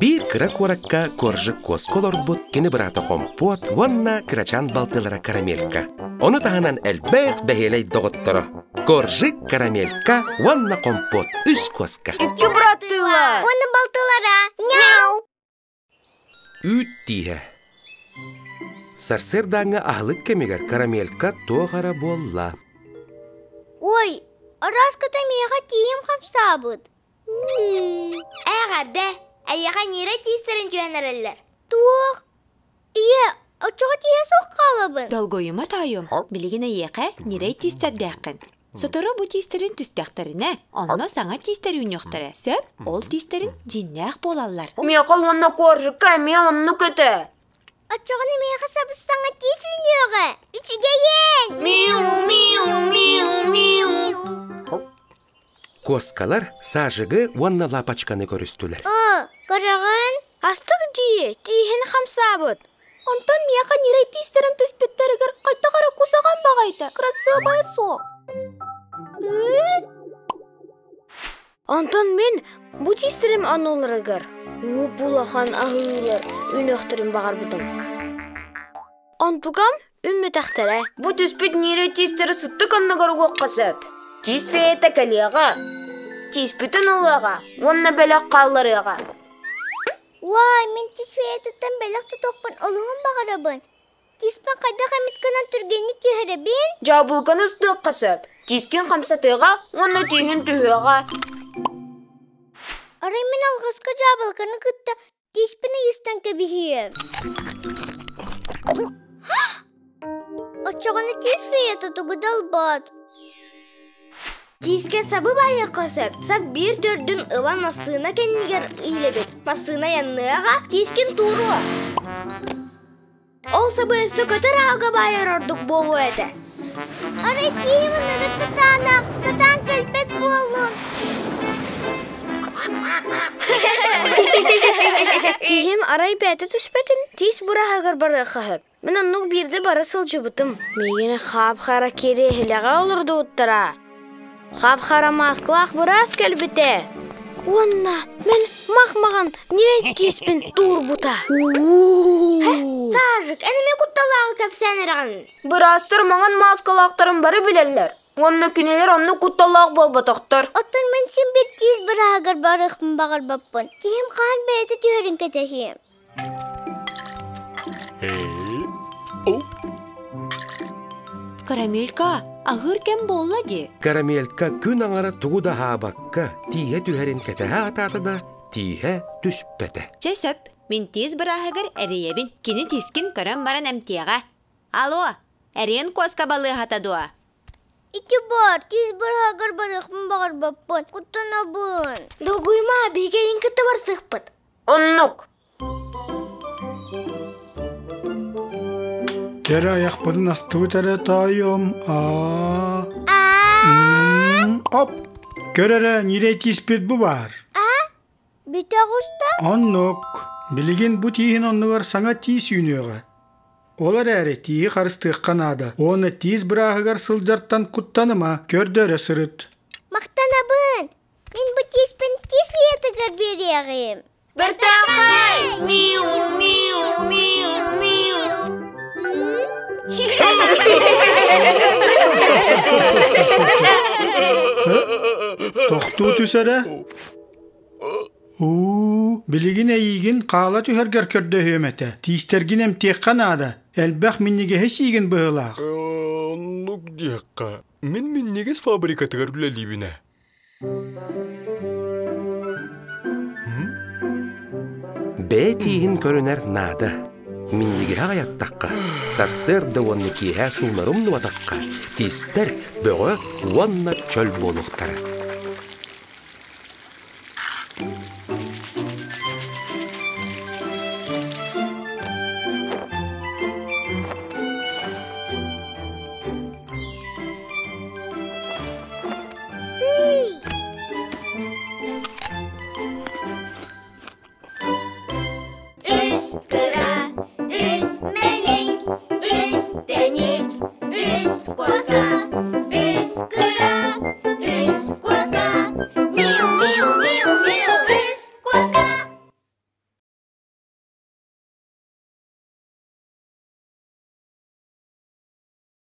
Биир кыра куоракка Коржик куоска олорбут кини быраата Хомпуот уонна кырачаан балтылара Карамелька. Ону таһынан элбэх бэһиэлэй доҕотторо Коржик, Карамелька уонна Хомпуот үс куоска. Икки быраттыылар. Уонна балтылара. Няу! Үүт тииһэ. Сарсыардааҥҥы аһылык кэмигэр Карамелька туох эрэ буолла. Ой, араската миэхэ тииһим хамсаабыт. Эҕэрдэ! Эйиэхэ ньирэй тиистэрин түһэн эрэллэр. Туох? Ийэ, оччоҕо тииһэ суох хаалабын. Долгуйума тоойуом, билигин эйиэхэ ньирэй тиистэрдээххин. Сотору бу тиистэрин түстэхтэринэ, онно саҥа тиистэр үүнүөхтэрэ. Сөп, ол тиистэрин дьиҥнээх буолаллар. Миэхэ уонна коржикка эмиэ оннук этэ. Оччоҕуна миэхэ сабыс-саҥа тиис үүнүөҕэ. Үчүгэйин! Миу, миу, миу, миу. Куоскалар Сажигы уонна Лапочканы көрүстүлэр. О, көрөҕүн? Астык дии, тииһин хамсаабыт. Онтон миэхэ ньирэй тиистэрим түспүттэригэр хайдах эрэ кусаҕан баҕайыта, кырасыабайа суох. Онтон мин бу тиистэрим оннуларыгар уп-улахан аһыылар үүнүөхтэрин баҕарбытым. Онтукам үүммэтэхтэрэ. Бу түспүт ньирэй тиистэри сыттык анныгар угуохха сөп. Тиис феята кэлиэҕэ, тииспитин ылыаҕа уонна бэлэх хаалларыаҕа. Уай, мин тиис феятыттан бэлэх тутуохпун олуһун баҕарабын. Тииспин хайдах эмит гынан түргэнник түһэрэбин? Дьаабылыканы ыстыахха сөп. Тиискин хамсатыаҕа уонна тииһин түһүөҕэ. Арай мин алҕаска дьаабылыканы кытта тииспин ыйыстан кэбиһиэм. Оччоҕуна тиис феята тугу да ылбат. Тиискэ сабы баайыахха сөп. Сап биир төрдүн ылан массыына кэннигэр иилэбит. Массыына айанныаҕа, тиискин тууруо. Ол сабы өссө көтөр аалга баайар ордук буолуо этэ. Арай киһим ынырык кытаанах, сатаан кэлбэт буоллун. Киһим арай бэйэтэ түспэтин, тиис быраһыгар барыахха сөп. Мин оннук биирдэ бара сылдьыбытым. Миигин хап-хара кириэһилэҕэ олордубуттара. Хап-хара мааскалаах быраас кэлбитэ. Уонна мин мах-маҕан ньирэй тииспин туурбута. Саажык, эн эмиэ кутталлааҕы кэпсээн эрэҕин. Быраастар маҥан мааскалаахтарын бары билэллэр. Уонна кинилэр оннук кутталлаах буолбатахтар. Оттон мин син биир тиис бырааһыгар барыахпын баҕарбаппын. Киһим хаһан бэйэтэ түһэрин кэтэһиэм. Карамелька, аһыыр кэм буолла дии. Карамелька күн аҥара тугу да аһаабакка, тииһэ түһэрин кэтэһэ сатаата да, тииһэ түспэтэ. Чэ сөп, мин тиис бырааһыгар эрийэбин. Кини тиискин көрөн баран эмтиэҕэ. Алло, эриэн куоска балыыһата дуо? Ити бар, тиис бырааһыгар барыахпын баҕарбаппын, куттанабын. Долгуйума, биһиги эйигин кытта барсыахпыт. Оннук. Кэрэ айахпытын астыбыт эрэ таайым аа Оп! Көр эрэ, ньирэй тииспит бу баар. Бүтэ оҕуста? Оннук. Билигин бу тииһин оннугар саҥа тиис үүнүөҕэ. Ол эрээри тииһи харыстыахха наада. Уонна тиис бырааһыгар сылдьартан куттаныма, көрдөрө сырыт. Махтанабын! Мин бу тииспин тиис феятыгар биэриэҕим. Бэртээхэй! Миу, миу, миу, миу. Тохтуу түс эрэ. Уу, билигин эйиигин хаала түһэргэр көрдөһүөм этэ. Тиистэргин эмтиэххэ наада. Элбэх минньигэһи сиигин быһыылаах. Оннук диэххэ. Мин минньигэс фабрикатыгар үлэлиибин ээ. Бэйэ тииһин көрүнэр наада. Минньигэһи аҕыйаттахха, сарсыарда уонна киэһэ суунарым нуотахха, тиистэр бөҕө уонна чөл буолуохтара.